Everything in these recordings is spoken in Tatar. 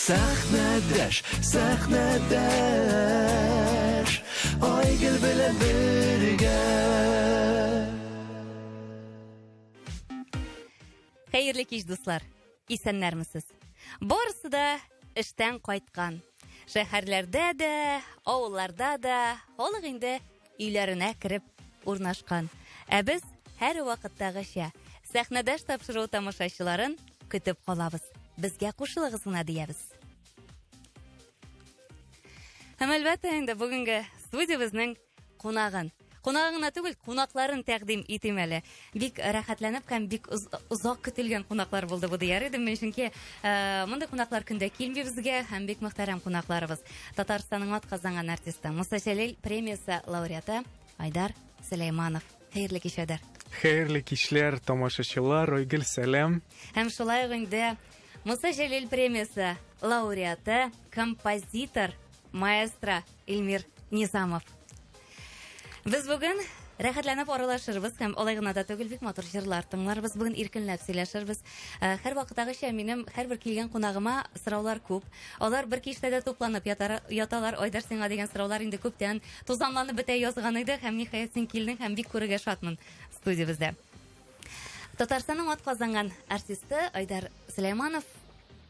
Сәхнәдәш, сәхнәдәш, Айгөл белән бергә. Хәерле кич, дуслар. Исәннәрмесез? Барысы да эштән кайткан. Шәһәрләрдә дә, авылларда да халык инде өйләренә кереп урнашкан. Ә без һәр вакыттагыча сәхнәдәш тапшыруы тамашачыларын көтеп калабыз. Безгә кушылыгыз гына диябез. Һәм әлбәттә инде бүгенге студиябезнең кунагын. Кунагын гына түгел, кунакларын тәкъдим итим әле. Бик рәхәтләнеп һәм бик озак көтелгән кунаклар булды бу дияр идем мин, чөнки э, мондый кунаклар көндә килми безгә һәм бик мөхтәрәм кунакларыбыз. Татарстанның атказанган артисты, Муса Җәлил премиясе лауреаты Айдар Сөләйманов. Хәерле кич, Айдар. Хәерле кичләр, тамашачылар, Айгөл, сәлам. Һәм шулай ук инде Муса Җәлил премиясе лауреаты, композитор, маэстро Илмир Низамов. Без бүген рәхәтләнеп аралашырбыз һәм алай гына да түгел, бик матур җырлар тыңларбыз, бүген иркенләп сөйләшербез. Э, һәр вакыттагыча минем һәрбер килгән кунагыма сораулар күп. Алар бер киштәдә дә тупланып ятар, яталар. Айдар сиңа дигән сораулар инде күптән тузанланып бетә язган иде һәм ниһаять син килдең һәм бик күрергә шатмын студиябездә. Татарстанның атказанган артисты Айдар Сөләйманов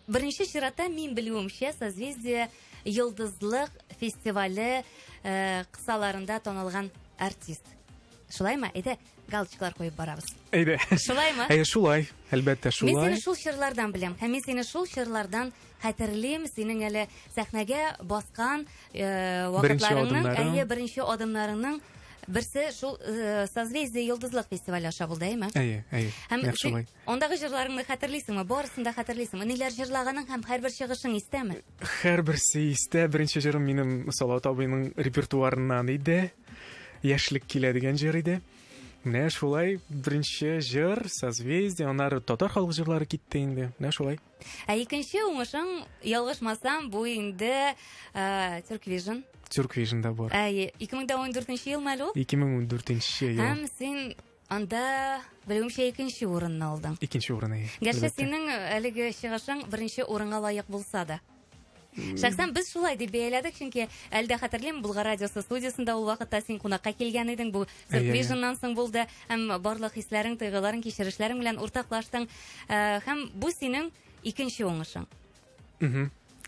беренче чиратта мин белүемчә Созвездие Йолдызлык фестивале э, кысаларында танылган артист. Шулаймы? Әйдә, галочкалар куеп барабыз. Әйдә. Шулаймы? Әйе, шулай. Әлбәттә, шулай. Мин сине шул чорлардан беләм. Һәм мин сине шул чорлардан хәтерлим. Синең әле сәхнәгә баскан э, вакытларыңның, әйе, беренче адымнарыңның берсе шул э, Созвездие Йолдызлык фестивале аша булды, әйеме? Әйе, әйе. Һәм шулай. Андагы җырларыңны хәтерлисеңме? Барысын да хәтерлисеңме? Ниләр җырлаганың һәм һәрбер чыгышың истәме? Һәрберсе истә. Беренче җырым минем Салават абыйның репертуарыннан иде. Яшьлек килә дигән җыр иде. Менә шулай беренче җыр Созвездие, аннары татар халык җырлары китте инде. Менә шулай. Ә икенче уңышың, ялгышмасам, бу инде э, Turkvision. Turkvision да бар. Әйе, 2014 елмы әле ул? 2014 ел. Һәм син Анда, белүемчә, икенче урынны алдың. Икенче урын, әйе. Гәрчә синең әлеге чыгышың беренче урынга лаек булса да. Шәхсән без шулай дип бәяләдек, чөнки әле дә хәтерлим, Болгар радиосы студиясендә ул вакытта син кунакка килгән идең, бу Сюрприжннан соң булды, һәм барлык хисләрең, тойгыларың, кичерешләрең белән уртаклаштың. Э, һәм бу синең икенче уңышың.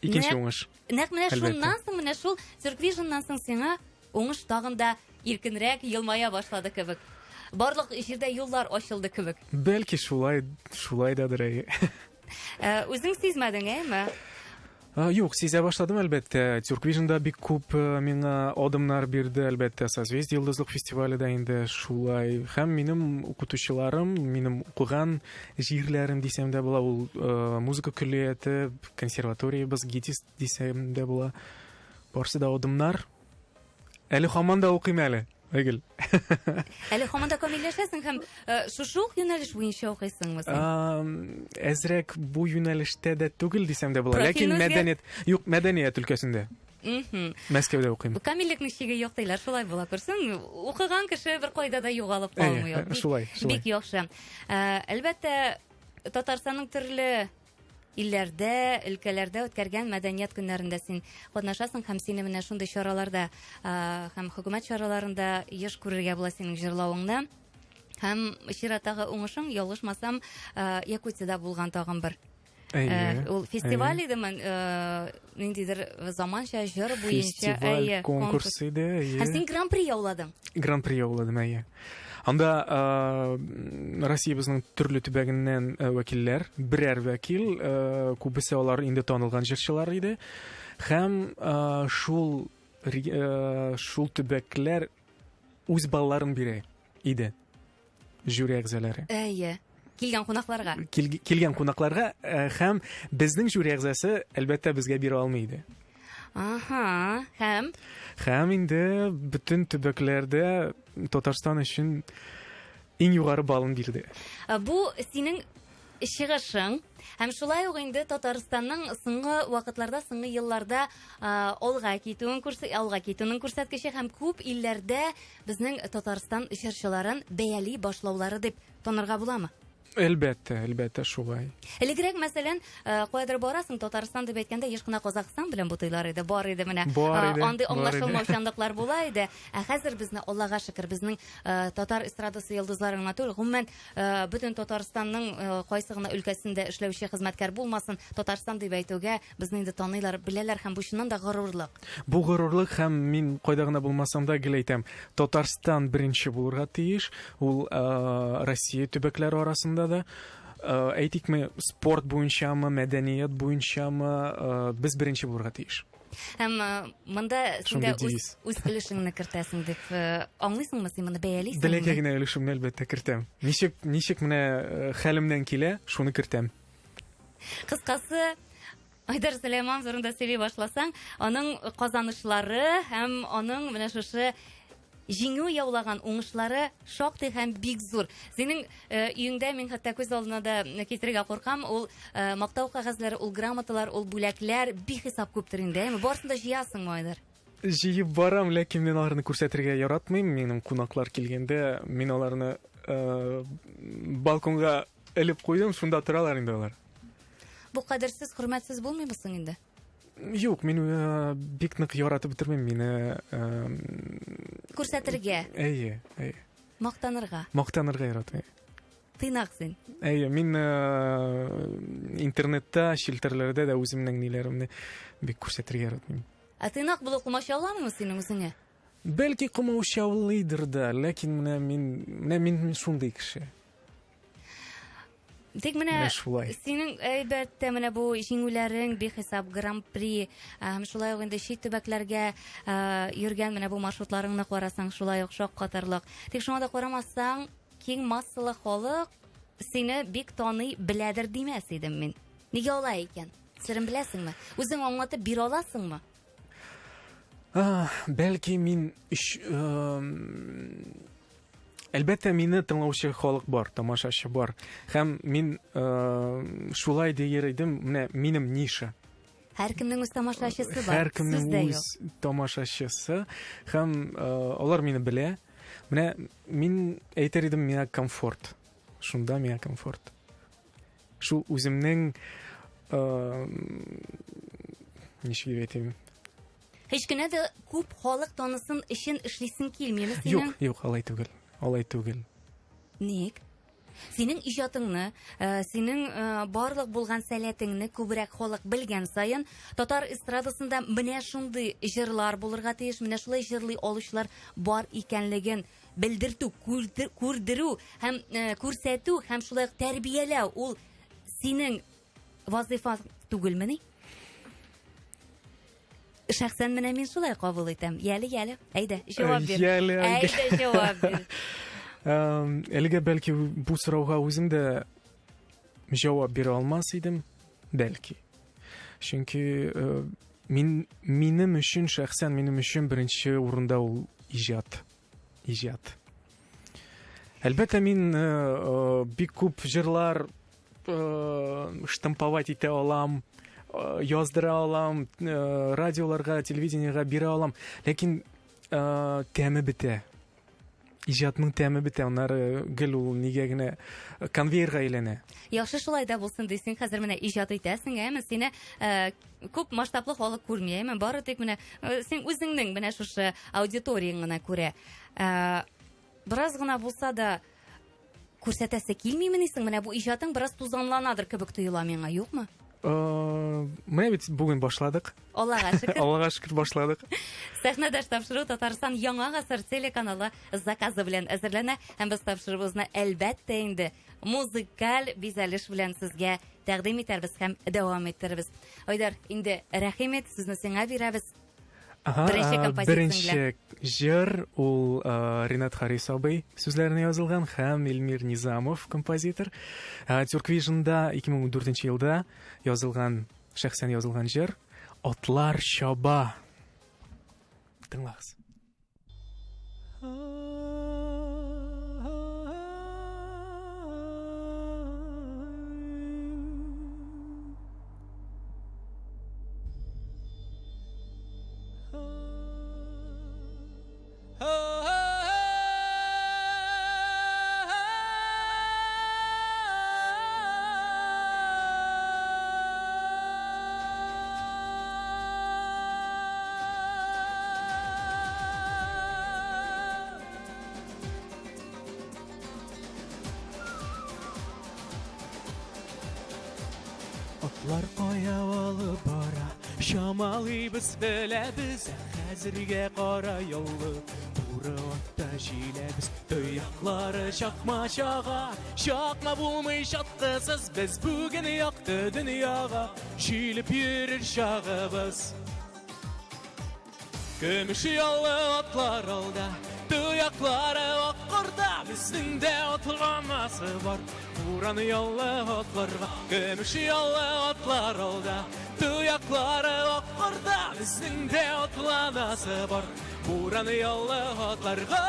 Икенче уңыш. Нәкъ менә шуннан соң, менә шул Сюрприжннан соң сиңа Уңыш тагын да иркенрәк елмая башлады кебек. Барлык җирдә юллар ачылды кебек. Бәлки шулай, шулай дадыр, әйе. Ә, үзең сизмәдең, әйеме? Юк, сизә башладым, әлбәттә. Тюрквижнда бик күп э, миңа адымнар бирде, әлбәттә, Созвездие йолдызлык фестивале дә инде шулай. Һәм минем укытучыларым, минем укыган җирләрем дисәм дә була, ул э, музыка көллияте, консерваториябез, ГИТИС дисәм дә була. Барсы да адымнар. Әле һаман да укыйм әле, Айгөл. Әле һаман да камилләшәсең һәм э, шушы ук юнәлеш буенча укыйсыңмы син? Әзрәк бу юнәлештә дә түгел дисәм дә була. Ләкин мәдәният, юк, мәдәният өлкәсендә. Мәскәүдә укыйм. Камиллекнең чиге юк диләр, шулай була күрсен. Укыган кеше бер кайда да югалып калмый. Шулай, шулай. Бик яхшы. Э, әлбәттә, Татарстанның төрле илләрдә, өлкәләрдә үткәргән мәдәният көннәрендә син катнашасың һәм сине менә шундый чараларда һәм хөкүмәт чараларында еш күрергә була синең җырлавыңны. Һәм чираттагы уңышың, ялгышмасам, Якутиядә булган тагын бер. Әйе. Ул фестиваль идеме, ниндидер заманча җыр буенча, әйе, конкурс иде, әйе. Һәм син гран-при яуладың. Гран-при яуладым, әйе. Анда Россиябезнең төрле төбәгеннән вәкилләр, берәр вәкил, күбесе алар инде танылган җырчылар иде. Һәм шул шул төбәкләр үз балларын бирә иде жюри әгъзалары. Әйе. Килгән кунакларга. Кил, килгән кунакларга һәм безнең жюри әгъзасы әлбәттә безгә бирә алмый иде. Аһа, һәм? Һәм инде бөтен төбәкләрдә Татарстан өчен иң югары балын бирде. Э, бу синең чыгышың һәм шулай ук инде Татарстанның соңгы вакытларда, соңгы елларда э, алга китүен алга китүнең күрсәткече һәм күп илләрдә безнең Татарстан җырчыларын бәяли башлаулары дип танырга буламы? Әлбәттә, әлбәттә шулай. Элегрәк, мәсәлән, каядыр барасың, Татарстан дип әйткәндә еш кына Казахстан белән бутыйлар иде, бар иде менә. Бар иде. Андый аңлашылмаучанлыклар була иде. Ә хәзер безне, Аллага шөкер, безнең татар эстрадасы йолдызлары гына түгел, гомумән, бөтен Татарстанның кайсы гына өлкәсендә эшләүче хезмәткәр булмасын, Татарстан дип әйтүгә безне инде таныйлар, беләләр һәм бу чыннан да горурлык. Бу горурлык һәм мин кайда гына булмасам да гел әйтәм, Татарстан беренче булырга тиеш, ул Россия төбәкләре арасында да. Әйтикме, спорт буенчамы, мәдәният буенчамы, без беренче булырга тиеш. Һәм монда син дә үз, үз өлешеңне кертәсең дип аңлыйсыңмы, син моны бәялисеңме? Бәләкәй генә өлешемне әлбәттә кертәм. Ничек, ничек менә хәлемнән килә, шуны кертәм. Кыскасы, Айдар Сөләйман турында сөйли башласаң, аның казанышлары һәм аның менә шушы җиңү яулаган уңышлары шактый һәм бик зур. Синең э, өеңдә мин хәтта күз алдына да китерергә куркам, ул э, мактау кәгазьләре, ул грамоталар, ул бүләкләр бихисап күптер инде, әйме? Барысын да җыясыңмы, Айдар? Җыеп барам, ләкин мин аларны күрсәтергә яратмыйм. Минем кунаклар килгәндә, мин аларны э, балконга элеп куйдым, шунда торалар инде алар. Бу кадерсез, хөрмәтсез булмыймы соң инде? Юк, мин э, бик нык яратып бетермим, мине э, күрсәтергә. Әйе, әйе. Мактанырга. Мактанырга яратам. Тыйнак син. Әйе, мин э, интернетта, челтәрләрдә дә үземнең ниләремне бик күрсәтергә яратмыйм. Ә тыйнак булу комачауламыймы синең үзеңә? Бәлки комачаулыйдыр да, ләкин менә мин, менә мин шундый кеше. Тик менә шулай. Синең әлбәттә менә бу җиңүләрең бихисап гран-при һәм шулай ук инде чит төбәкләргә йөргән менә бу маршрутларыңны карасаң, шулай ук шаккатарлык. Тик шуңа да карамасаң, киң массалы халык сине бик таный беләдер димәс идем мин. Нигә алай икән? Серен беләсеңме? Үзең аңлатып бирә аласыңмы? Бәлки мин Әлбәттә, мине тыңлаучы халык бар, тамашачы бар. Һәм мин э, шулай дияр идем, менә минем ниша. Һәркемнең үз тамашачысы бар. Һәркемнең үз тамашачысы һәм э, алар мине белә. Менә мин әйтер идем, миңа комфорт. Шунда миңа комфорт. Шул үземнең э, ничек дип әйтим? Һич кенә дә күп халык танысын өчен эшлисең килмиме синең? Юк, юк, алай түгел. Алай түгел. Ник? Синең иҗатыңны, э, синең э, барлык булган сәләтеңне күбрәк халык белгән саен, татар эстрадасында менә шундый җырлар булырга тиеш, менә шулай җырлый алучылар бар икәнлеген белдертү, күрдерү һәм э, күрсәтү һәм шулай ук тәрбияләү ул синең вазыйфа түгелмени? Шәхсән менә мин шулай кабул итәм. Яле, яле, әйдә, җавап бир. Яле, әйдә, җавап бир. Әлегә бәлки бу сорауга үзем дә җавап бирә алмас идем, бәлки. Чөнки э, мин минем өчен шәхсән минем өчен беренче урында ул иҗат. Иҗат. Әлбәттә, мин э, э, бик күп җырлар э, штамповать итә алам, э, яздыра алам, э, радиоларга, телевидениега бирә алам. Ләкин э, тәме бетә. Иҗатның тәме бетә, аннары гел ул нигә генә конвейерга әйләнә. Яхшы шулай да булсын дисең, хәзер менә иҗат итәсең, әме сине э, күп масштаблы халык күрми, әме бары тик менә э, син үзеңнең менә шушы аудиторияң гына күрә. Э, бераз гына булса да Күрсәтәсе килмимени соң? Менә бу иҗатың бераз тузанланадыр кебек тоела миңа, юкмы? Э, менә бит бүген башладык. Аллага шөкер. Аллага шөкер башладык. Сәхнәдәш тапшыру Татарстан Яңа гасыр телеканалы заказы белән әзерләнә һәм без тапшыруыбызны әлбәттә инде музыкаль бизәлеш белән сезгә тәкъдим итәрбез һәм дәвам иттерербез. Айдар, инде рәхим ит, сүзне сиңа бирәбез. Ага, беренче композиция. Беренче җыр ул Ринат Харис абый сүзләренә язылган һәм Эльмир Низамов композитор. Тюрквижнда 2014 елда язылган, шәхсән язылган җыр Атлар чаба. Тыңлагыз. Атлар кая алып бара, чамалыйбыз, беләбез, хәзергә кара яллы туры атта җиләбез. Тояклары чакма чага, чакма булмый чаткысыз, без бүген якты дөньяга җилеп йөрер чагыбыз. Көмеш яллы атлар алда, тояклары аккорда, безнең дә атланасы бар. Буран яллы атларга, көмеш яллы атлар алда, тояклары аккорда, безнең дә атланасы бар. Буран яллы атларга.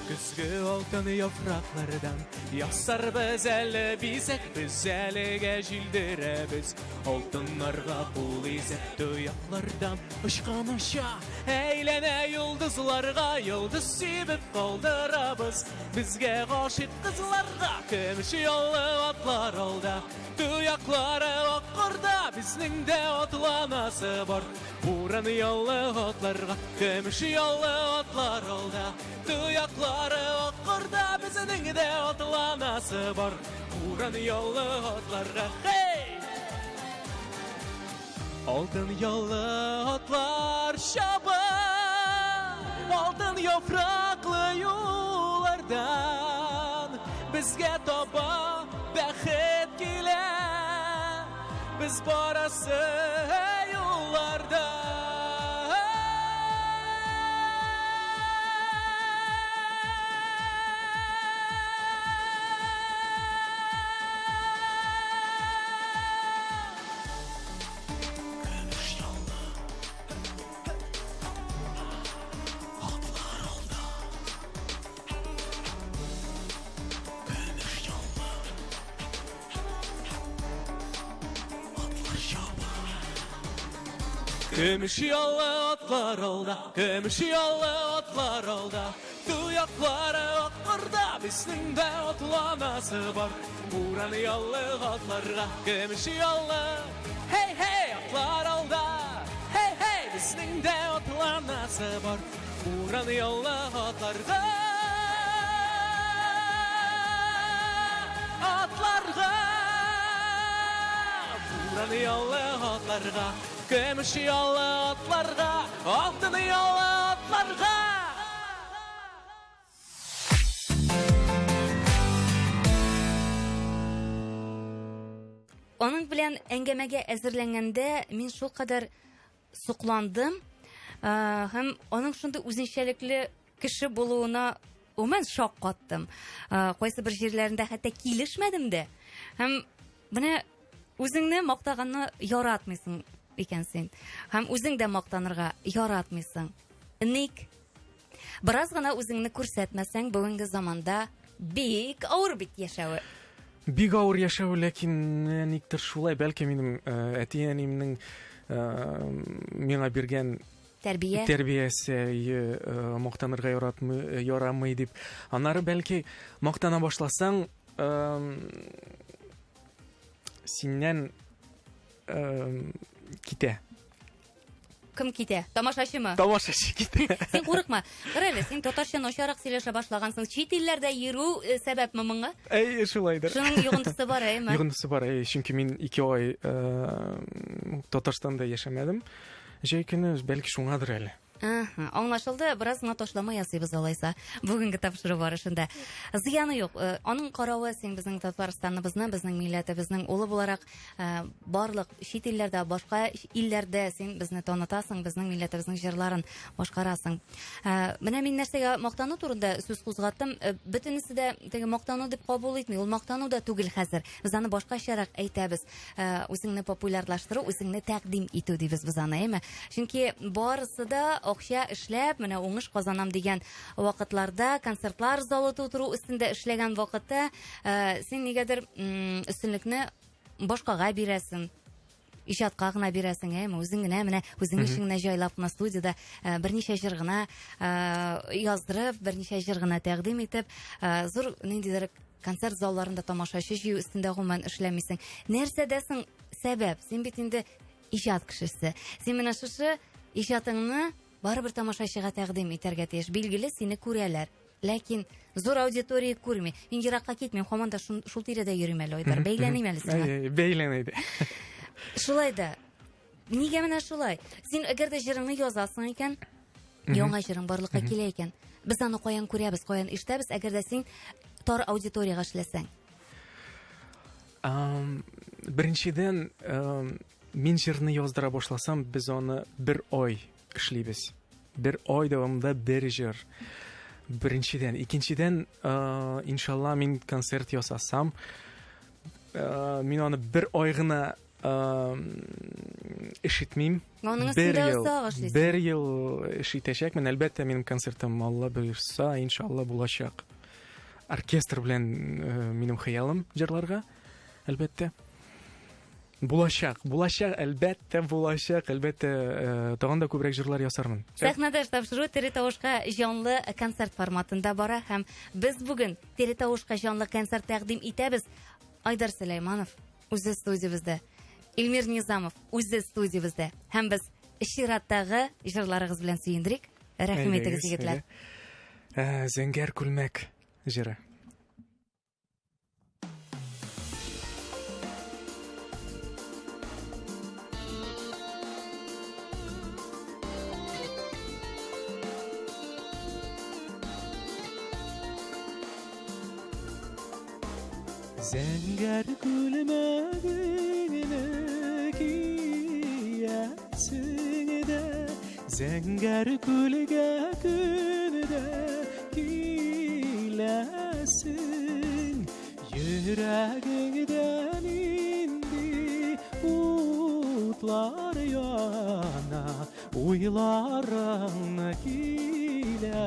Көзге алтын яфраклардан ясарбыз әле бизәк, без әлегә җилдерәбез. Алтыннарга кул изәп тояклардан очкан оча, әйләнә йолдызларга, йолдыз сибеп калдырабыз. Безгә гашыйк кызларга көмеш яллы атлар алда, тояклары аккорда, безнең дә атланасы бар. Буран яллы атларга, көмеш яллы атлар алда, тояклары аккорда, безнең дә атланасы бар. Буран яллы атларга, хей! Алтын яллы атлар чаба, алтын яфраклы юллардан безгә таба бәхет килә. Без барасы юлларда. Көмеш яллы атлар алда, көмеш яллы атлар алда, Туяклары аккырда, безнең дә атланасы бар. Буран яллы атларга, көмеш яллы, хей, хей, атлар алда, хей, хей, безнең дә атланасы бар. Буран яллы атларга, атларга, буран яллы атларга, көмеш яллы атларга, алтын яллы атларга. Аның белән әңгәмәгә әзерләнгәндә мин шулкадәр сокландым һәм аның шундый үзенчәлекле кеше булуына гомумән шаккаттым. Кайсы бер җирләрендә хәтта килешмәдем дә. Һәм менә үзеңне мактаганны яратмыйсың икән син. Һәм үзең дә мактанырга яратмыйсың. Ник? Бераз гына үзеңне күрсәтмәсәң, бүгенге заманда бик авыр бит яшәве. Бик авыр яшәве, ләкин э, никтер шулай, бәлки минем э, әти-әниемнең э, миңа биргән тәрбия тәрбиясе мактанырга яратмый, ярамый дип. Аннары бәлки мактана башласаң, синнән китә. Кем китә? Тамашачымы? Тамашачы китә. Син курыкма. Кара әле, син татарча начаррак сөйләшә башлагансың. Чит илләрдә йөрү э, сәбәпме моңа? Әй, шулайдыр. Шуның йогынтысы бар, әйме? Йогынтысы бар, әй, чөнки мин 2 ай э, Татарстанда яшәмәдем. Җәй көне, бәлки шуңадыр әле. Аһа, аңлашылды. Бераз гына ташлама ясыйбыз алайса бүгенге тапшыру барышында. Зыяны юк. Э, аның каравы син безнең Татарстаныбызны, безнең милләтебезнең улы буларак э, барлык чит илләрдә, башка илләрдә син безне танытасың, безнең милләтебезнең җырларын башкарасың. Э, менә мин нәрсәгә мактану турында сүз кузгаттым. Бөтенесе дә теге мактану дип кабул итми. Ул мактану да түгел хәзер. Без аны башкачарак әйтәбез. Э, үзеңне популярлаштыру, үзеңне тәкъдим итү дибез без аны, әйме? Чөнки барысы да акча эшләп, менә уңыш казанам дигән вакытларда, концертлар залы тутыру өстендә эшләгән вакытта, э, син нигәдер өстенлекне башкага бирәсең иҗатка гына бирәсең, әйме? Үзең генә менә үзең өчен генә җайлап кына студиядә э, берничә җыр гына яздырып, берничә җыр гына тәкъдим итеп, зур ниндидер концерт залларында тамашачы җыю өстендә гомумән эшләмисең. Нәрсәдә соң сәбәп? Син бит инде иҗат кешесе. Син менә шушы иҗатыңны барыбер тамашачыга тәкъдим итәргә тиеш. Билгеле, сине күрәләр. Ләкин зур аудитория күрми. Мин еракка китмим, һаман да шул тирәдә йөрим әле, Айдар. Бәйләним әле сиңа. Әй, бәйлән әйдә. Шулай да. Нигә менә шулай? Син әгәр дә җырыңны язасың икән, яңа җырың барлыкка килә икән, без аны каян күрәбез, каян ишетәбез, әгәр дә син тар аудиториягә эшләсәң? Беренчедән, мин җырны яздыра башласам, без аны бер ай эшлибез. Бер ай дәвамында бер җыр. Беренчедән. Икенчедән, иншалла, мин концерт ясасам, мин аны бер ай гына ишетмим. Аның өстендә озак эшлисең. Бер ел эш итәчәкмен. Әлбәттә, минем концертым, Алла боерса, иншалла, булачак. Оркестр белән минем хыялым җырларга, әлбәттә. Булачак, булачак, әлбәттә, булачак, әлбәттә, тагын да күбрәк җырлар ясармын. Сәхнәдә тапшыру тере тавышка җанлы концерт форматында бара һәм без бүген тере тавышка җанлы концерт тәкъдим итәбез. Айдар Сөләйманов үзе студиябездә, Илмир Низамов үзе студиябездә һәм без чираттагы җырларыгыз белән сөендерик. Рәхим итегез, егетләр. Зәңгәр күлмәк җыры. Зәңгәр күлмәгеңне киясең дә, зәңгәр күлгә көндә киләсең. Йөрәгеңдә нинди утлар яна, уйларыңны килә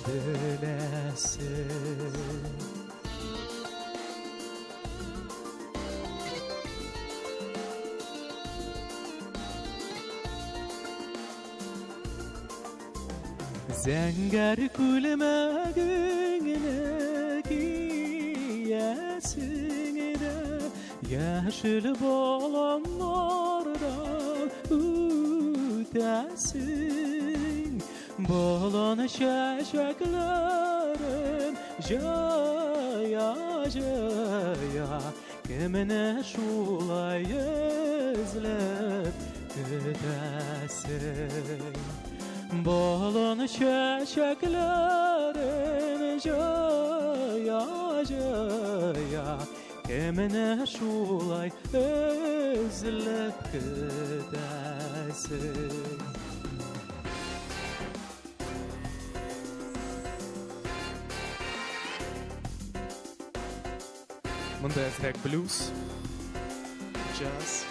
беләсең. Зәңгәр күлмәгеңне киясең дә, яшел болыннардан үтәсең. Болын чәчәкләрен җыя җыя, кемне шулай эзләп көтәсең? Болын чәчәкләрен җыя җыя, кемне шулай эзләп көтәсең? Монда әзрәк блюз, джаз.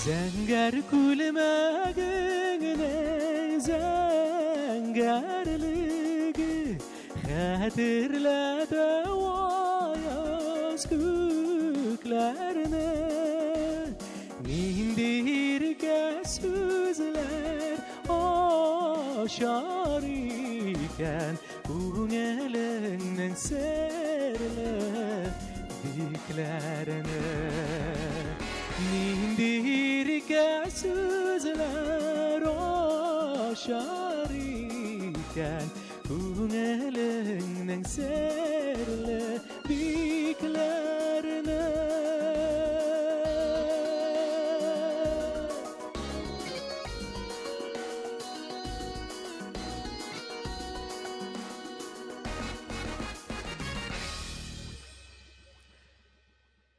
Зәңгәр күлмәгеңнең зәңгәрлеге хәтерләтә аяз күкләрне. Нинди иркә сүзләр ачар икән күңелеңнең серле бикләрне. Нинди иркә сүзләр ачар икән күңелеңнең серле бикләрне.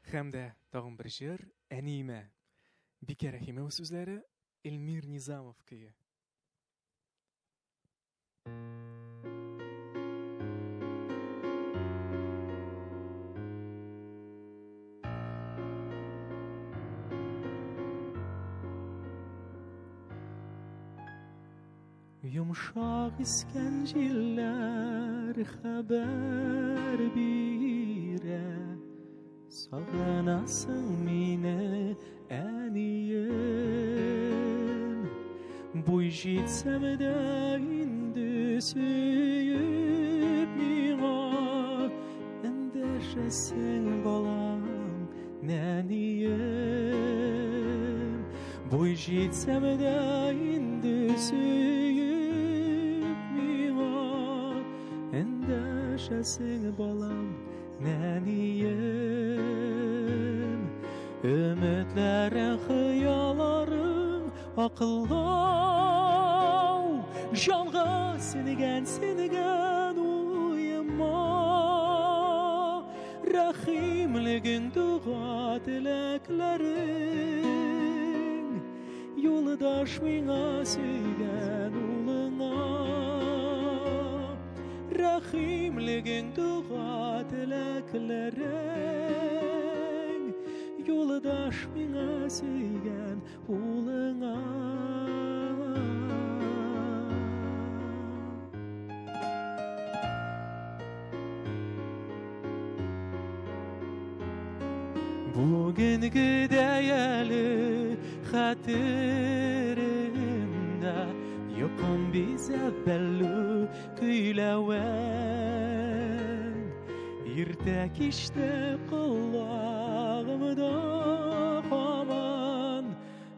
Һәм дә тагын бер җыр Әниемә. Бикә Рәхимова сүзләре, Эльмир Низамов көе. Йомшак искән җилләр хәбәр бирә, сагынасың мине, әнием. Буй җитсәм дә инде сөеп миңа эндәшәсең балам, нәнием. Буй җитсәм дә инде сөеп миңа эндәшәсең балам, нәнием. Өметләрең, хыялларың акыллау, җанга сеңгән, сеңгән уема. Рәхимлегең, дога теләкләрең, юлдаш миңа сөйгән улыңа. Рәхимлегең, дога теләкләрең, юлдаш миңа сөйгән улыңа. Бүгенгедәй әле хәтеремдә йокым бизәп бәллү көйләвең. Иртә кичтә колагымда һаман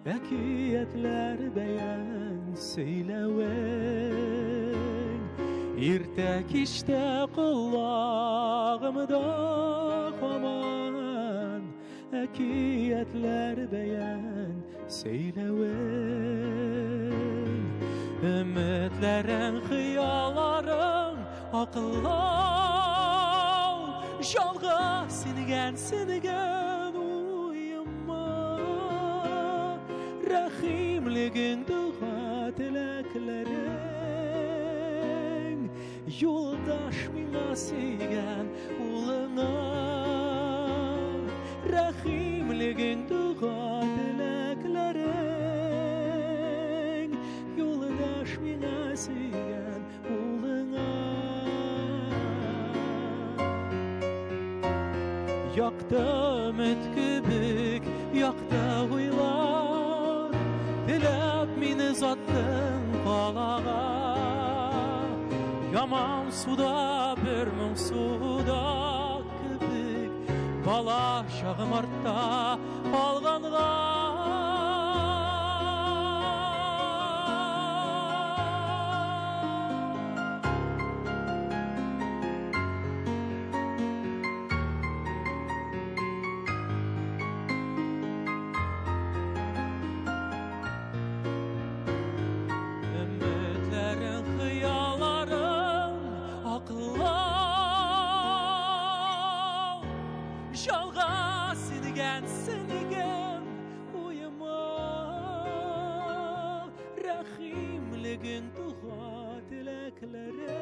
әкиятләр бәян сөйләвең. Иртә кичтә колагымда һаман әкиятләр бәян сөйләвең. Өметләрең, хыялларың акыллау, җанга сеңгән, сеңгән уема. Рәхимлегең, дога теләкләрең, юлдаш миңа сөйгән улыңа. Рәхимлегең, дога теләкләрең, юлдаш миңа сөйгән улыңа. Якты өмет кебек, якты уйлар, теләп мине озаттың калага. Яман суда бер моңсуда кебек, бала чагым артта калганга. Өметләрең, хыялларың акыллау, җанга сеңгән, сеңгән уема. Рәхимлегең, дога теләкләрең,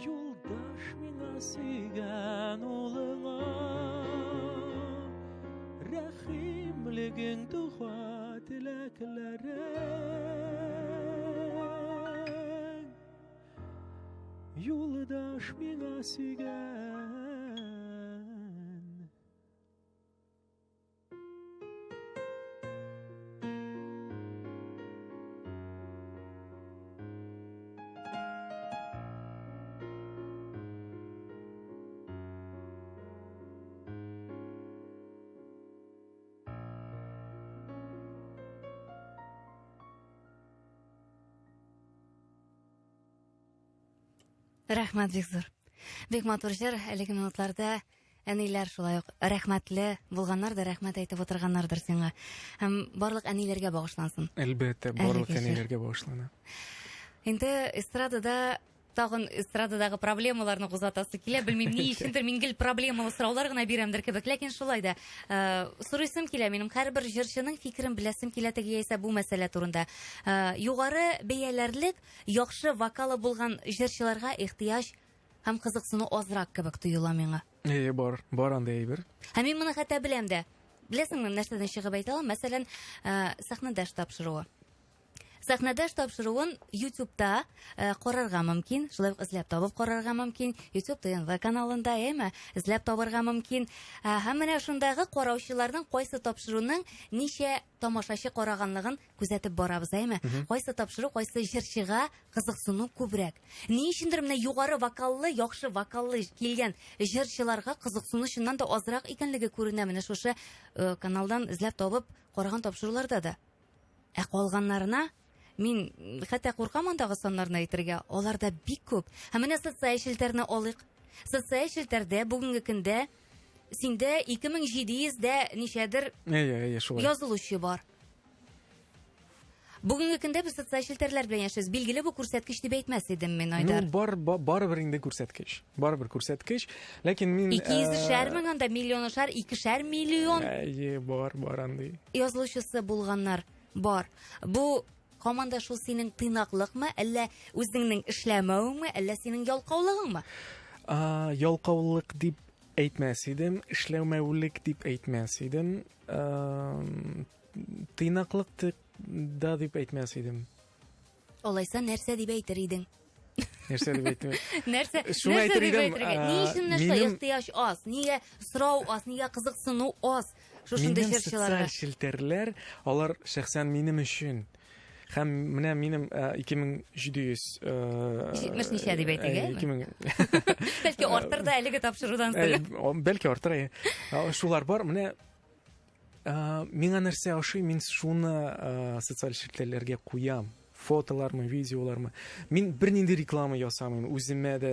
юлдаш миңа сөйгән улыңа. Рәхимлегең, дога теләкләрең, юлдаш миңа сөйгән. Рәхмәт бик зур. Бик матур җыр. Әлеге минутларда әниләр шулай ук рәхмәтле булганнар да рәхмәт әйтеп утырганнардыр сиңа. Һәм барлык әниләргә багышлансын. Әлбәттә, барлык әниләргә багышлана. Инде эстрадада тагын эстрададагы проблемаларны кузгатасы килә. Белмим, ни өчендер мин гел проблемалы сораулар гына бирәмдер кебек. Ләкин шулай да э, сорыйсым килә минем һәрбер җырчының фикерен беләсем килә теге яисә бу мәсьәлә турында. Э, югары бәяләрлек яхшы вокалы булган җырчыларга ихтыяҗ һәм кызыксыну азрак кебек тоела миңа. Әйе, бар, бар андый әйбер. Һәм мин моны хәтта беләм дә. Беләсеңме, нәрсәдән чыгып әйтә алам? Мәсәлән, э, сәхнәдәш тапшыруы. Сәхнәдәш тапшыруын YouTube'та э, карарга мөмкин, шулай ук эзләп табып карарга мөмкин. YouTube ТНВ каналында, әйме, эзләп табырга мөмкин. Э, һәм менә шундагы караучыларның кайсы тапшыруның ничә тамашачы караганлыгын күзәтеп барабыз, әйме? Кайсы тапшыру, кайсы җырчыга кызыксыну күбрәк. Ни өчендер менә югары вокаллы, яхшы вокаллы килгән җырчыларга кызыксыну чыннан да азрак икәнлеге күренә менә шушы э, каналдан эзләп табып караган тапшыруларда да. Ә калганнарына мин хәтта куркам андагы саннарны әйтергә, алар да бик күп. Һәм менә социаль челтәрне алыйк. Социаль челтәрдә бүгенге көндә синдә 2700 дә ничәдер Әйе, әйе, шулай. язылучы бар. Бүгенге көндә без социаль челтәрләр белән яшибез. Билгеле бу күрсәткеч дип әйтмәс идем мин, Айдар. Ну, бар, барыбер инде күрсәткеч. Барыбер күрсәткеч. Ләкин мин... 200шәр мең анда, миллионшар, икешәр миллион. Әйе, бар, бар андый. Язылучысы булганнар бар. Бу һаман да шул синең тыйнаклыкмы, әллә үзеңнең эшләмәвеңме, әллә синең ялкаулыгыңмы? Ялкаулык дип әйтмәс идем, эшләмәүлек дип әйтмәс идем. Тыйнаклык да дип әйтмәс идем. Алайса нәрсә дип әйтер идең? Нәрсә дип әйтер? Нәрсә? Шуны әйтер идем. Ни өчен менә шулай ихтыяҗ аз? Нигә сорау аз? Нигә кызыксыну аз? Шушындый җырчыларга. Минем социаль челтәрләр, алар шәхсән минем өчен. Һәм менә минем 2700 70 ничә дип әйтик, әйеме? 2000 Бәлки артыр да әлеге тапшырудан соң. Бәлки артыр, әйе. Шулар бар. Менә миңа нәрсә ошый, мин шуны социаль челтәрләргә куям. Фотолармы, видеолармы. Мин бернинди реклама ясамыйм, үземә дә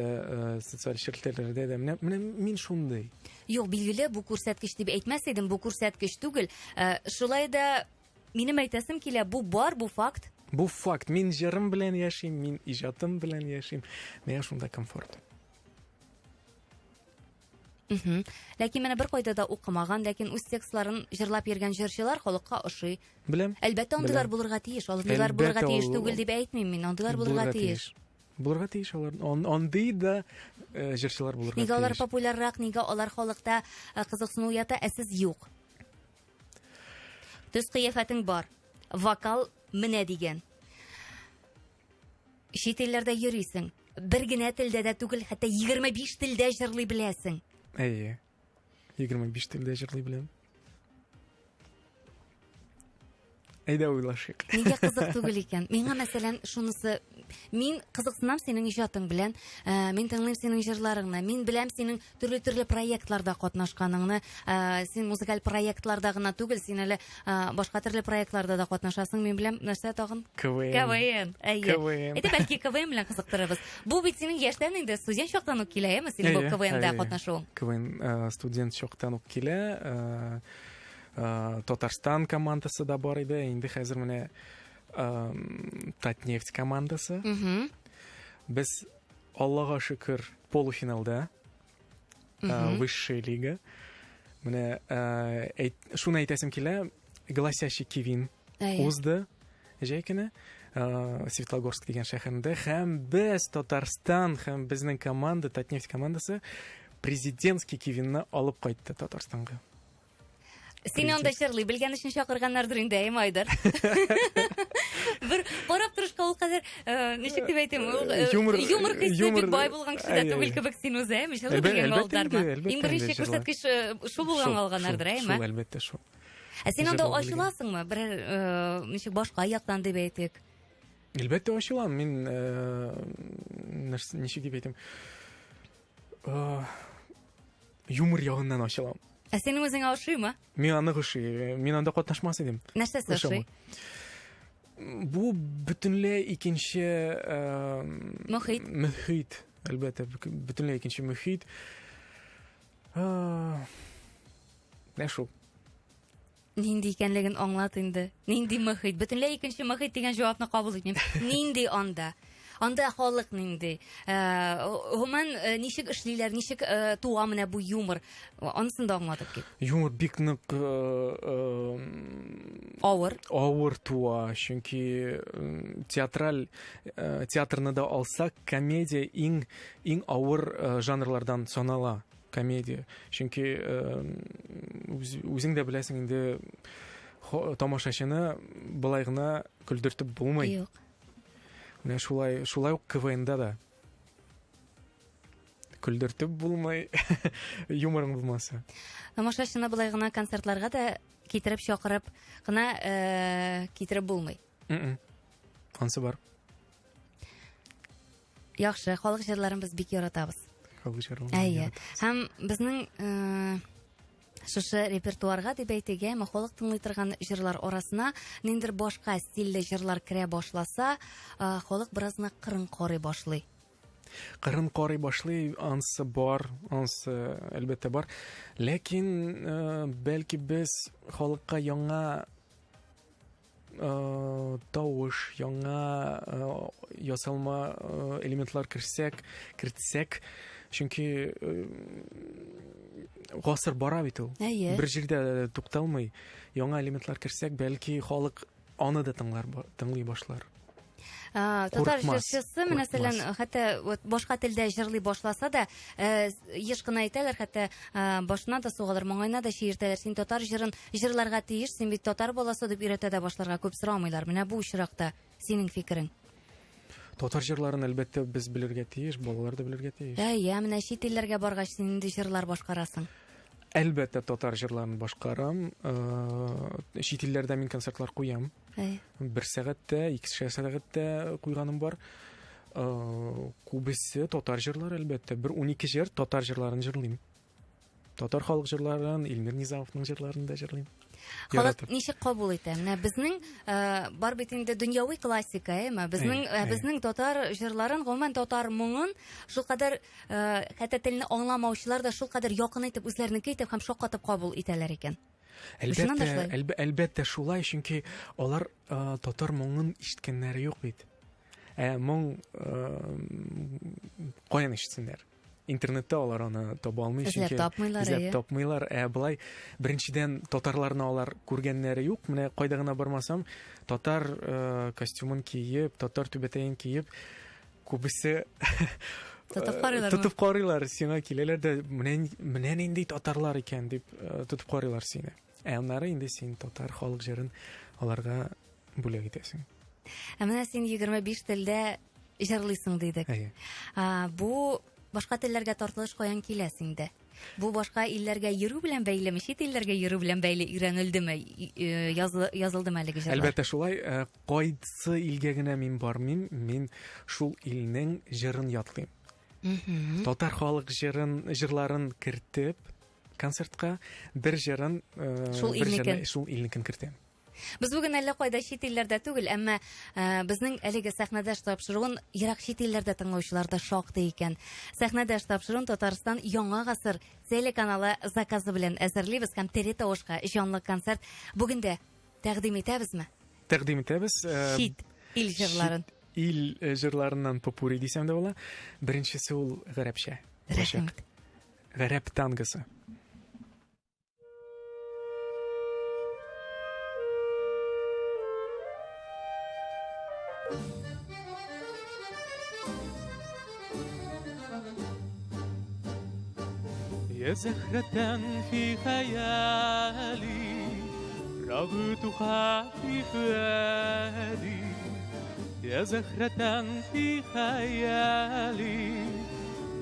социаль челтәрләрдә дә. Менә, менә мин шундый. Юк, билгеле, бу күрсәткеч дип әйтмәс идем, бу күрсәткеч түгел. Шулай да минем әйтәсем килә, бу бар, бу факт. Бу факт. Мин җырым белән яшим, мин иҗатым белән яшим. Миңа шунда комфорт. Ләкин менә бер кайда да укымаган, ләкин үз текстларын җырлап йөргән җырчылар халыкка ошый. Беләм. Әлбәттә, андыйлар булырга тиеш. Андыйлар булырга тиеш түгел дип әйтмим мин. Андыйлар булырга тиеш. Булырга тиеш алар. Андый да э, җырчылар булырга тиеш. Нигә алар популяррак, нигә алар халыкта э, кызыксыну уята, ә сез юк. Төс кыяфәтең бар. Вокал менә дигән. Чит илләрдә йөрисең. Бер генә телдә дә түгел, хәтта 25 телдә җырлый беләсең. Әйе. 25 телдә җырлый беләм. Әйдә уйлашыйк. Нигә кызык түгел икән? Миңа, мәсәлән, шунысы, мин кызыксынам синең иҗатың белән, э, мин тыңлыйм синең җырларыңны, мин беләм синең төрле-төрле проектларда катнашканыңны, э, син музыкаль проектларда гына түгел, син әле э, башка төрле проектларда да катнашасың, мин беләм, нәрсә тагын? КВН. КВН, әйе. КВН. Әйдә, бәлки КВН белән кызыктырырбыз. Бу бит синең яшьтән инде, студент чактан ук килә, әйеме, синең бу КВНда катнашуың? КВН студент чактан ук килә. Татарстан командасы да бар иде. Инде хәзер менә Татнефть командасы. Без, Аллага шөкер, полуфиналда. Высшая лига. Менә шуны әйтәсем килә, Голосящий Кивин узды җәй көне Светлогорск дигән шәһәрендә һәм без Татарстан һәм безнең команда Татнефть командасы президентский Кивинны алып кайтты Татарстанга. Син анда җырлый белгән өчен чакырганнардыр инде, әйме, Айдар? Бер карап торышка ул кадәр, э, ничек дип әйтим, ул э, юмор юмор хисе бик бай булган кеше дә түгел кебек син үзе, әйме? Җырлый белгәнгә алдылармы? Иң беренче күрсәткеч э, шул булганга алганнардыр, әйме? Шул, әлбәттә, шул. Ә син анда ачыласыңмы? Берәр ничек башка яктан дип әйтик. Әлбәттә ачылам. Мин ничек дип әйтим? Юмор ягыннан ачылам. Ә синең үзеңә ошыймы? Миңа нык ошый. Мин анда катнашмас идем. Нәрсәсе ошый? Бу бөтенләй икенче мөхит. Мөхит, әлбәттә, бөтенләй икенче мөхит. Менә шул. Нинди икәнлеген аңлат инде. Нинди мөхит? Бөтенләй икенче мөхит дигән җавапны кабул итмим. Нинди анда? Анда халык нинди? Э, гомумән, э, ничек эшлиләр, ничек э, туа менә бу юмор? Анысын да аңлатып кит. Юмор бик нык авыр. Авыр туа, чөнки театраль театрны да алсак, комедия иң иң авыр жанрлардан санала. Комедия. Чөнки үзең дә беләсең инде, Тамашачыны былай гына көлдертеп булмый. Юк. Менә шулай, шулай ук КВНда да. Көлдертеп булмый, юморың булмаса. Тамашачыны былай гына концертларга да китереп чакырып кына э, китереп булмый. Ансы бар. Яхшы, халык җырларын без бик яратабыз. Халык җырларын. Әйе. Һәм безнең э, шушы репертуарга дип әйтик, әйме, халык тыңлый торган җырлар арасына ниндидер башка стильле җырлар керә башласа, э, халык бераз гына кырын карый башлый. Кырын карый башлый, ансы бар, ансы әлбәттә бар. Ләкин э, бәлки без халыкка яңа э, тавыш, яңа э, ясалма э, элементлар керсәк, кертсәк, чөнки гасыр бара бит ул. Әйе. Бер җирдә тукталмый. Яңа элементлар керсәк, бәлки халык аны да тыңлар, тыңлый башлар. Татар җырчысы, мәсәлән, хәтта вот башка телдә җырлый башласа да, э, еш кына әйтәләр, хәтта э, башына да сугалар, маңгаена да чиертәләр. Син татар җырын җырларга тиеш, син бит татар баласы дип өйрәтә дә башларга күп сорамыйлар. Менә бу очракта синең фикерең? Татар җырларын әлбәттә без белергә тиеш, балалар да белергә тиеш. Әйе, менә чит илләргә баргач син нинди җырлар башкарасың? Әлбәттә, татар җырларын башкарам. Э, чит илләрдә мин концертлар куям. Бер сәгатьтә, икешәр сәгатьтә куйганым бар. Э, күбесе татар җырлары, әлбәттә. Бер 12 җыр татар җырларын җырлыйм. Татар халык җырларын, Илмир Низамовның җырларын да җырлыйм. Халык ничек кабул итә? Менә безнең э, бар бит инде дөньяви классика, әйеме? Безнең э, безнең татар җырларын, гомумән татар моңын шулкадәр э, хәтта телне аңламаучылар да шулкадәр якын итеп үзләренеке итеп һәм шаккатып кабул итәләр икән. Әлбәттә, әлбәттә шулай, чөнки алар э, татар моңын ишеткәннәре юк бит. Ә моң э, каян ишетсеннәр? Интернетта алар аны таба алмый, чөнки эзләп тапмыйлар, эзләп тапмыйлар. Ә былай беренчедән татарларны алар күргәннәре юк. Менә кайда гына бармасам, татар э, костюмын киеп, татар түбәтәен киеп, күбесе тотып карыйлар. Тотып карыйлар, сиңа киләләр дә, менә менә нинди татарлар икән дип э, тотып карыйлар сине. Ә аннары инде син татар халык җырын аларга бүләк итәсең. Ә менә син 25 телдә җырлыйсың дидек. Әйе. Бу башка телләргә тартылыш каян килә синдә? Бу башка илләргә йөрү белән бәйлеме, чит илләргә йөрү белән бәйле өйрәнелдеме, э, язылдымы әлеге җырлар? Әлбәттә шулай. Э, кайсы илгә генә мин бармыйм, мин шул илнең җырын ятлыйм. Татар халык җырын, җырларын кертеп концертка бер җырын, э, шул илнекен, шул илнекен кертәм. Без бүген әллә кайда чит илләрдә түгел, әмма э, безнең әлеге сәхнәдәш тапшыруын ерак чит илләрдә тыңлаучылар да шактый икән. Сәхнәдәш тапшыруын Татарстан Яңа гасыр телеканалы заказы белән әзерлибез һәм тере тавышка җанлы концерт бүген дә тәкъдим итәбезме? Тәкъдим итәбез. Э, чит ил җырларын. Ил э, җырларыннан попури дисәм дә була. Беренчесе ул гарәпчә. Рәхмәт. Гарәп тангосы. يا زهرة في خيالي رغتها في فؤادي يا زهرة في خيالي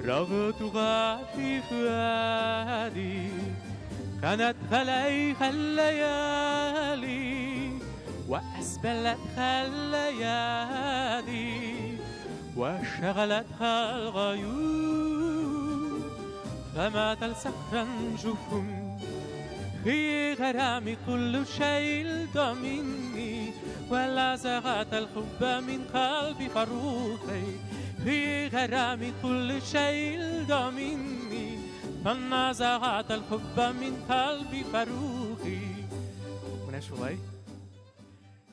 رغتها في فؤادي كانت عليها الليالي وأسبلتها الليالي وشغلتها الغيوم فمات الصخر جفن في غرامي كل شيء مني ولا زغت الحب من قلبي فروخي في غرامي كل شيء مني فنزغت الحب من قلبي فروخي Менә шулай.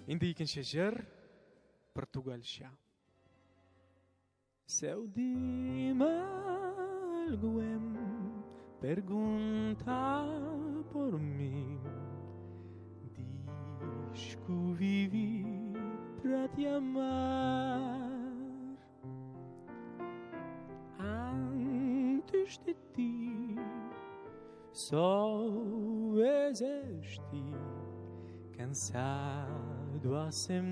Инде икенче җыр португальча. Céu de alguém pergunta por mim. Diz que vivi pra te amar. Antes de ti só existi. Cansado a sem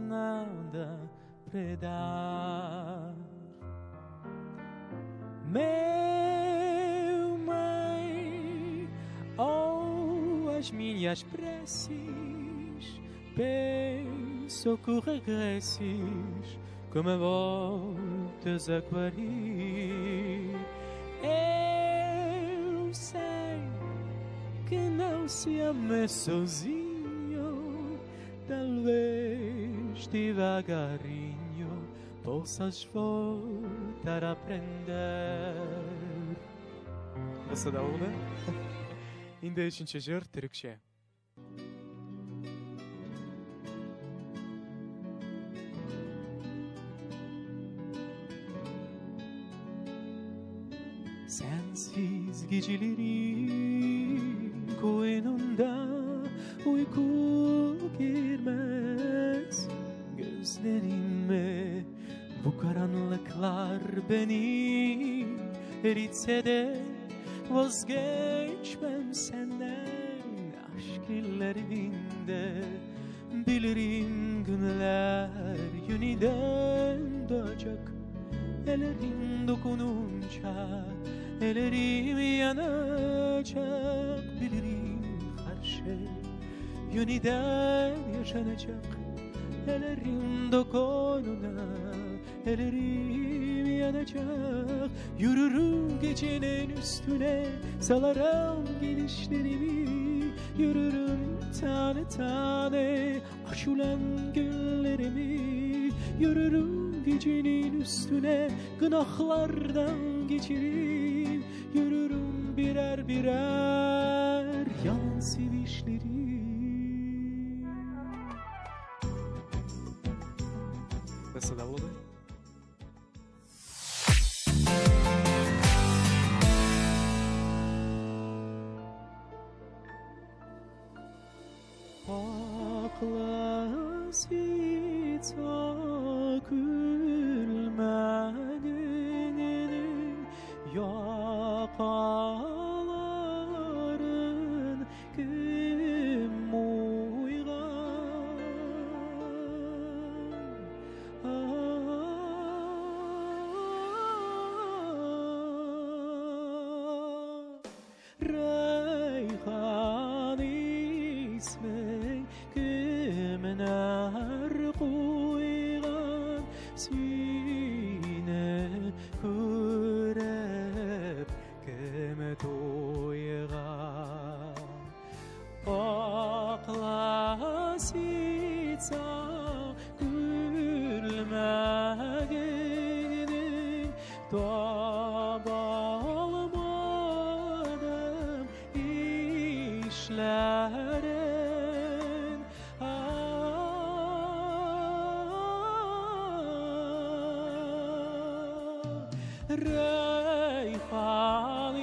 nada predar. Meu mãe, ou as minhas preces, penso que regresses, que me voltes a guarir. Eu sei que não se ama sozinho, talvez devagarinho possas voltar a aprender. Бусы да булды. Инде өченче җыр төрекчә. Sensiz gecelerin koynunda uyku girmez gözlerime. Bu karanlıklar beni eritse de vazgeçmem senden. Aşk ellerinde bilirim günler yeniden doğacak. Ellerin dokununca ellerim yanacak. Bilirim her şey yeniden yaşanacak. Ellerin dokununa ellerim yanacak. Yürürüm gecenin üstüne, salarım gidişlerimi. Yürürüm tane tane açılan güllerimi. Yürürüm gecenin üstüne, günahlardan geçerim. Yürürüm birer birer yalan sevişleri. Бусы да булды. Akla sita gülmenin yakaların kim uygar? Reyhan ismin kimler koygan, seni görüp kim toygan? Akla sitsa gülmenin tabalmadım işlerin. Reyhan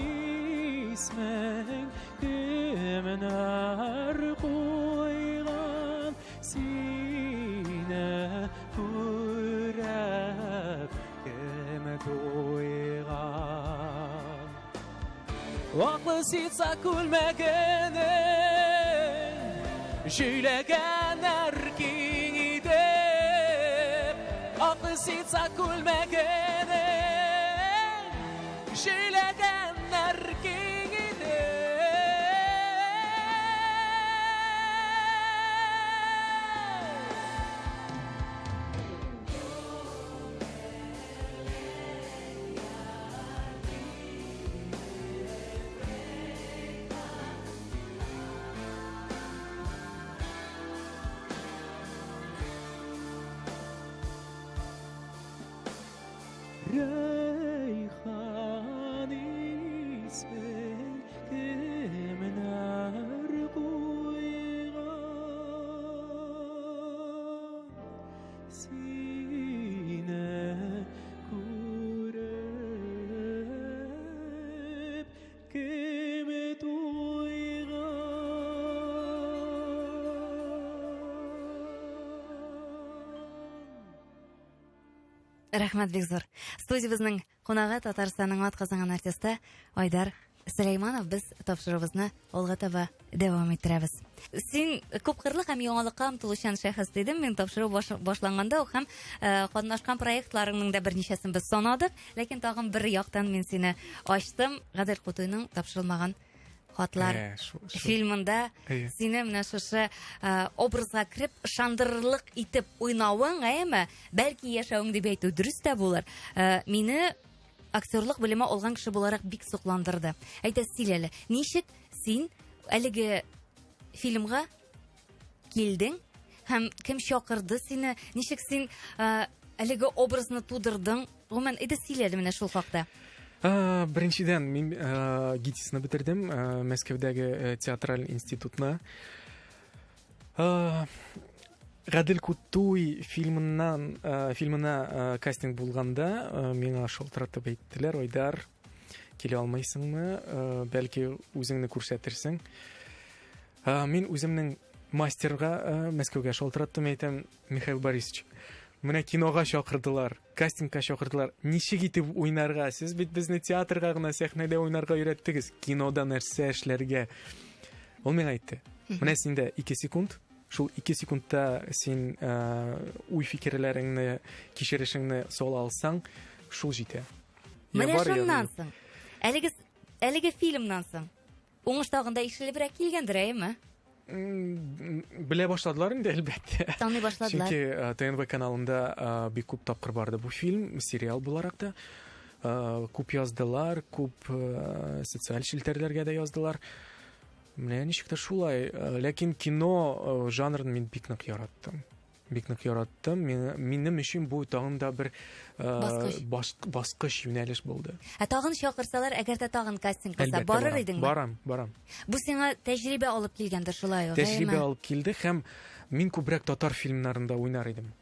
ismin kimler koygan, seni görüp kim toygan? Aklı sitsa күлмәгенең җөйләгәннәр киң итеп. Аклы ситса күлмәгенең җөйләгәннәр киң итеп. Reyhan ismin kimler koygan, seni görüp kim toygan? Рәхмәт бик зур. Студиябезнең кунагы Татарстанның атказанган артисты Айдар Сөләйманов, без тапшыруыбызны алга таба дәвам иттерәбез. Син күпкырлы һәм яңалыкка омтылучан шәхес дидем мин тапшыру башланганда ук һәм катнашкан проектларыңның да берничәсен без санадык, ләкин тагын бер яктан мин сине ачтым. Гадел Кутуйның тапшырылмаган хатлар фильмында сине менә шушы образга кереп ышандырырлык итеп уйнавың, әйеме? Бәлки яшәвең дип әйтү дөрес тә булыр. Мине актерлык белеме алган кеше буларак бик сокландырды. Әйтә сил әле, ничек син әлеге фильмга килдең һәм кем чакырды сине? Ничек син әлеге образны тудырдың? Гомумән, әйдә сөйлә әле менә шул хакта. Беренчедән, мин ГИТИСны бетердем, Мәскәүдәге театраль институтны. Гадел Кутуй фильмыннан фильмына кастинг булганда миңа шалтыратып әйттеләр, Айдар, килә алмыйсыңмы? Бәлки үзеңне күрсәтерсең. Мин үземнең мастерга Мәскәүгә шалтыраттым, әйтәм, Михаил Борисович, менә кинога чакырдылар, кастингка чакырдылар. Ничек итеп уйнарга? Сез бит безне театрга гына сәхнәдә уйнарга өйрәттегез. Кинода нәрсә эшләргә? Ул миңа әйтте. Менә синдә 2 секунд, шул 2 секундта син уй-фикерләреңне, кичерешеңне сала алсаң, шул җитә. Менә шуннан соң, әлеге әлеге фильмнан соң уңыш тагын да ишелебрәк килгәндер, әйеме? Белә башладылар инде, әлбәттә. Таный башладылар. Чөнки ТНВ каналында бик күп тапкыр барды бу фильм, сериал буларак та. Күп яздылар, күп социаль челтәрләргә дә яздылар. Менә ничек тә шулай. Ләкин кино жанрын мин бик нык яраттым. Бик нык яраттым. Минем өчен бу тагын да бер баскыч, баскыч юнәлеш булды. Ә тагын чакырсалар, әгәр дә тагын кастинг булса, барыр идеңме? Барам, барам. Бу сиңа тәҗрибә алып килгәндер шулай ук. Тәҗрибә алып килде һәм мин күбрәк татар фильмнарында уйнар идем.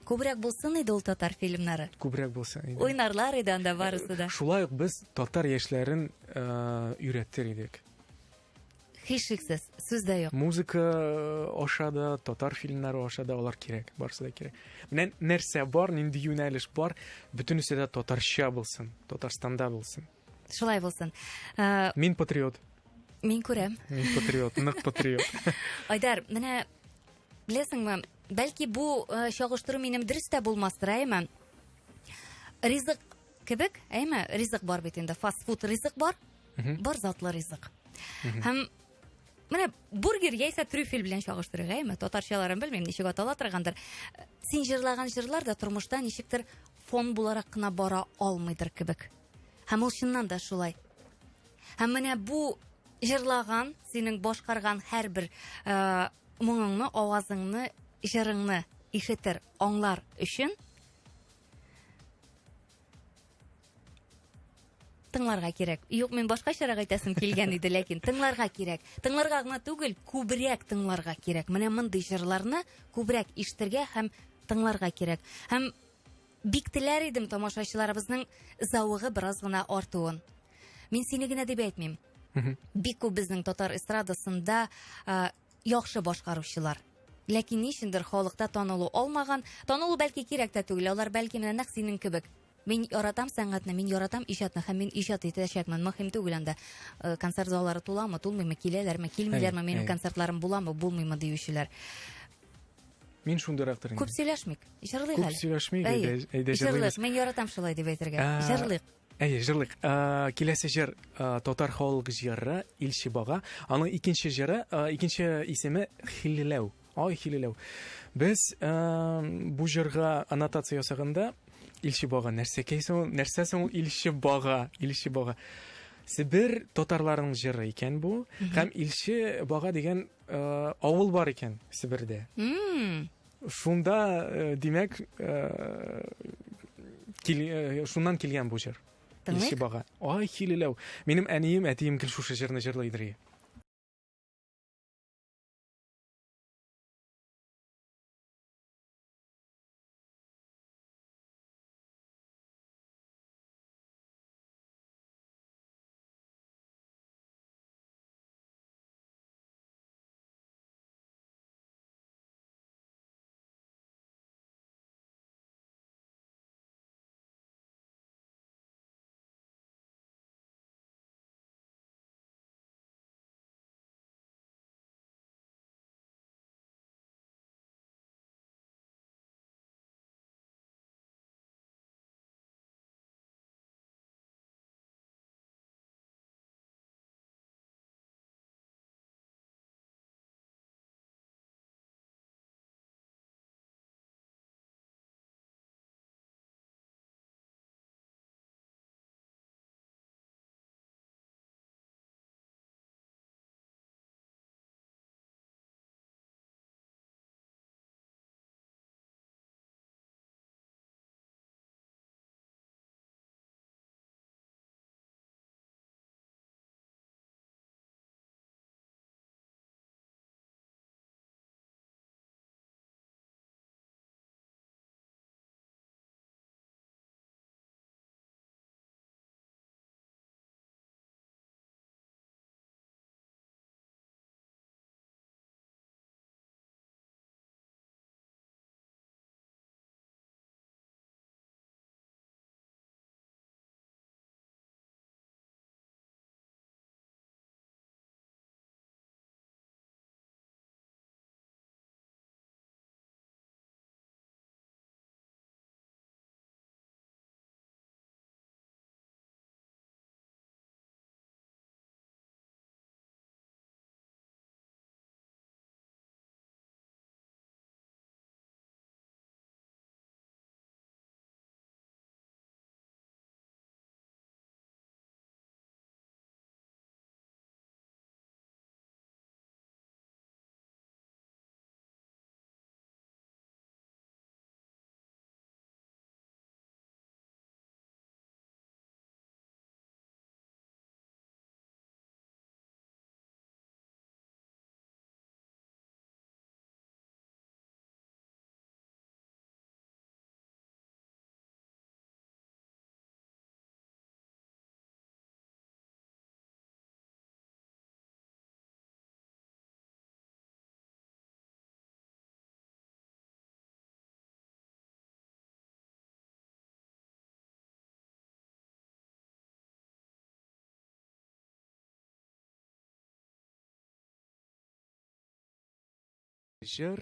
Күбрәк булсын иде ул татар фильмнары. Күбрәк булсын иде. Уйнарлар иде анда барысы да. Шулай ук без татар яшьләрен өйрәтер идек. Һичшиксез, сүз дә юк. Музыка аша да, татар фильмнары аша да алар кирәк, барысы да кирәк. Менә нәрсә бар, нинди юнәлеш бар, бөтенесе дә татарча булсын, Татарстанда булсын. Шулай булсын. Мин патриот. Мин күрәм. Мин патриот, нык патриот. Айдар, менә беләсеңме, бәлки бу чагыштыру минем дөрес тә булмастыр, әйме? Ризык кебек, әйме? Ризык бар бит инде, фастфуд ризык бар. Бар затлы ризык. Һәм менә бургер яисә трюфель белән чагыштырыйк, әйме? Татарчаларын белмим, ничек атала торгандыр. Син җырлаган җырлар да тормышта ничектер фон буларак кына бара алмыйдыр кебек. Һәм ул чыннан да шулай. Һәм менә бу җырлаган, синең башкарган һәрбер моңыңны, авазыңны, җырыңны ишетер, аңлар өчен тыңларга кирәк. Юк, мин башкачарак әйтәсем килгән иде, ләкин тыңларга кирәк. Тыңларга гына түгел, күбрәк тыңларга кирәк. Менә мондый җырларны күбрәк ишетергә һәм тыңларга кирәк. Һәм бик теләр идем тамашачыларыбызның зәвыгы бераз гына артуын. Мин сине генә дип әйтмим. Бик күп безнең татар эстрадасында яхшы башкаручылар. Ләкин ни өчендер халыкта танылу алмаган. Танылу бәлки кирәк тә түгел. Алар бәлки менә нәкъ синең кебек. Мин яратам сәнгатьне, мин яратам иҗатны һәм мин иҗат итәчәкмен. Мөһим түгел анда концерт заллары туламы, тулмыймы, киләләрме, килмиләрме, минем концертларым буламы, булмыймы диючеләр. Мин шундыйрактыр инде. Күп сөйләшмик. Җырлыйк әле. Күп сөйләшмик, әйдә җырлыйбыз. Мин яратам шулай дип әйтергә. Җырлыйк. Әйе, җырлыйк. Киләсе җыр татар халык җыры Илче бага. Аның икенче җыры, икенче исеме Хиллеләү. Ай, Хиллеләү. Без бу җырга аннотация ясаганда Илче бага нәрсәкәй соң, нәрсә соң ул Илче бага, Илче бага. Себер татарларының җыры икән бу. Һәм Илче бага дигән авыл бар икән Себердә. Шунда, димәк, шуннан килгән бу җыр. Илче бага. Ай, хилеләү. Минем әнием, әтием гел шушы җырны җырлыйдыр. Җыр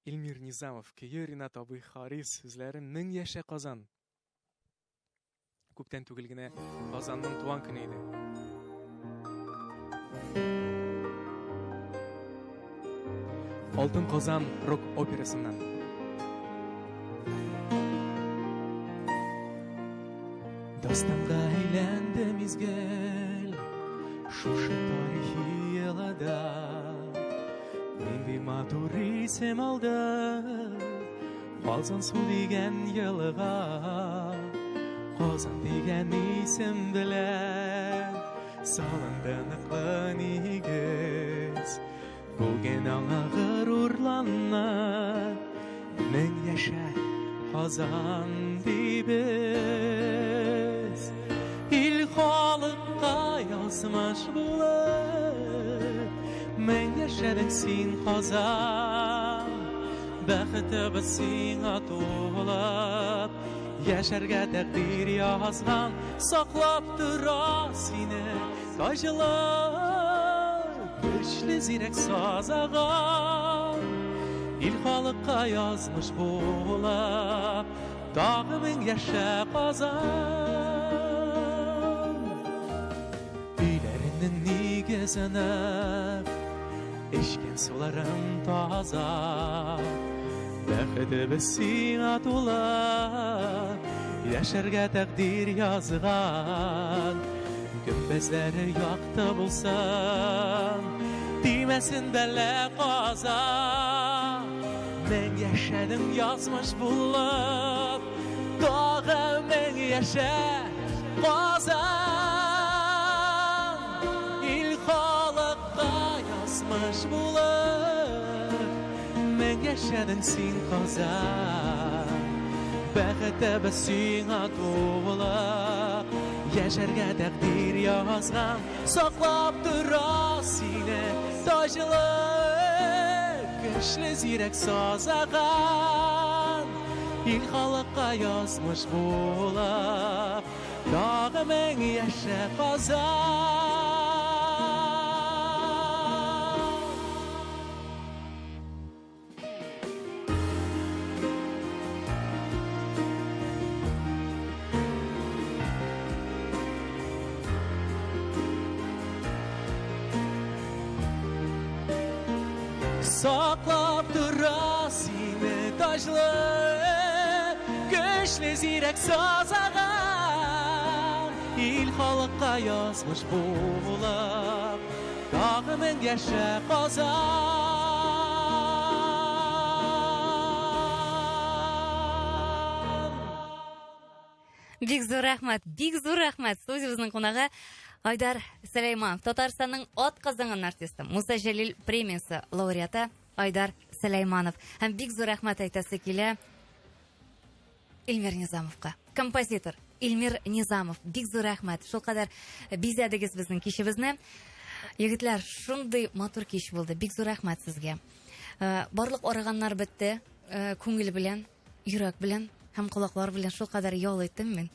Илмир Низамов көе, Ринат абый Харис сүзләре Мең яшә Казан. Күптән түгел генә Казанның туган көне иде. Алтын Казан рок операсыннан. Дастанга әйләнде мизгел Шушы тарихи елада Нинди матур исем алды Казан су дигән елга Казан дигән исем белән Салынды ныклы нигез Бүген аңа горурлана Мең яшә Казан дибез Ил халыкка язмыш булып Мең яшәдең син Казан Бәхетебез сиңа тулып Яшәргә тәкъдир язган Саклап тора сине Таҗлы Көчле зирәк сазаган Ил халыкка язмыш булып Тагы мең яшә Казан Өйләреңнең нигезе нык Эчкән суларың таза Бәхетебез сиңа тулы Яшәргә тәкъдир язган Гөмбәзләре якты булсын Тимәсен бәла каза Мең яшәдең язмыш булып Тагы мең яшә Казан Ил халыкка язмыш булып Мең яшәдең син Казан Бәхетебез сиңа тулып Яшәргә тәкъдир язган Саклап тора сине таҗлы Көчле зирәк сазаган Ил халыкка язмыш булып Тагы мең яшә Казан Саклап тора сине таҗлы Көчле зирәк сазаган Ил халыкка язмыш булып Тагы мең яшә Казан Бик зур рәхмәт, бик зур рәхмәт. Студиябезнең кунагы Айдар Сөләйманов, Татарстанның ат казанган артисты, Муса Җәлил премиясе лауреаты Айдар Сөләйманов. Һәм бик зур рәхмәт әйтәсе килә Илмир Низамовка. Композитор Илмир Низамов, бик зур рәхмәт. Шулкадәр бизәдегез безнең кичебезне. Егетләр, шундый матур кич булды. Бик зур рәхмәт сезгә. Э, барлык арыганнар бетте, э, күңел белән, йөрәк белән һәм колаклар белән шулкадәр ял иттем мин.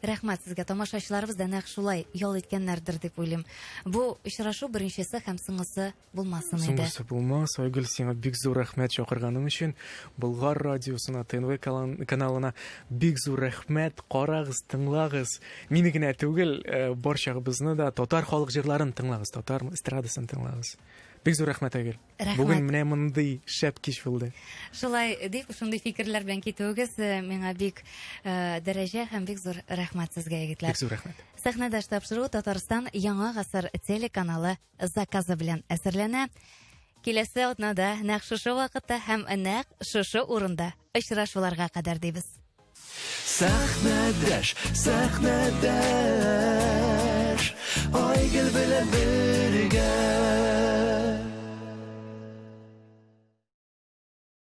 Рәхмәт сезгә. Тамашачыларыбыз да нәкъ шулай ял иткәннәрдер дип уйлыйм. Бу очрашу беренчесе һәм соңгысы булмасын иде. Соңгысы булмас. Айгөл, сиңа бик зур рәхмәт чакырганың өчен. Болгар радиосына, ТНВ каналына бик зур рәхмәт. Карагыз, тыңлагыз. Мине генә түгел, э, барчагыбызны да татар халык җырларын тыңлагыз, татар эстрадасын тыңлагыз. Бик зур рәхмәт, Айгөл. Рәхмәт. Бүген менә мондый шәп кич булды. Шулай дип, шундый фикерләр белән китүегез э, миңа бик э, дәрәҗә һәм бик зур рәхмәт сезгә, егетләр. Бик зур рәхмәт. Сәхнәдәш тапшыруы Татарстан Яңа гасыр телеканалы заказы белән әзерләнә. Киләсе атнада нәкъ шушы вакытта һәм нәкъ шушы урында очрашуларга кадәр дибез. Сәхнәдәш, сәхнәдәш, Айгөл белән без.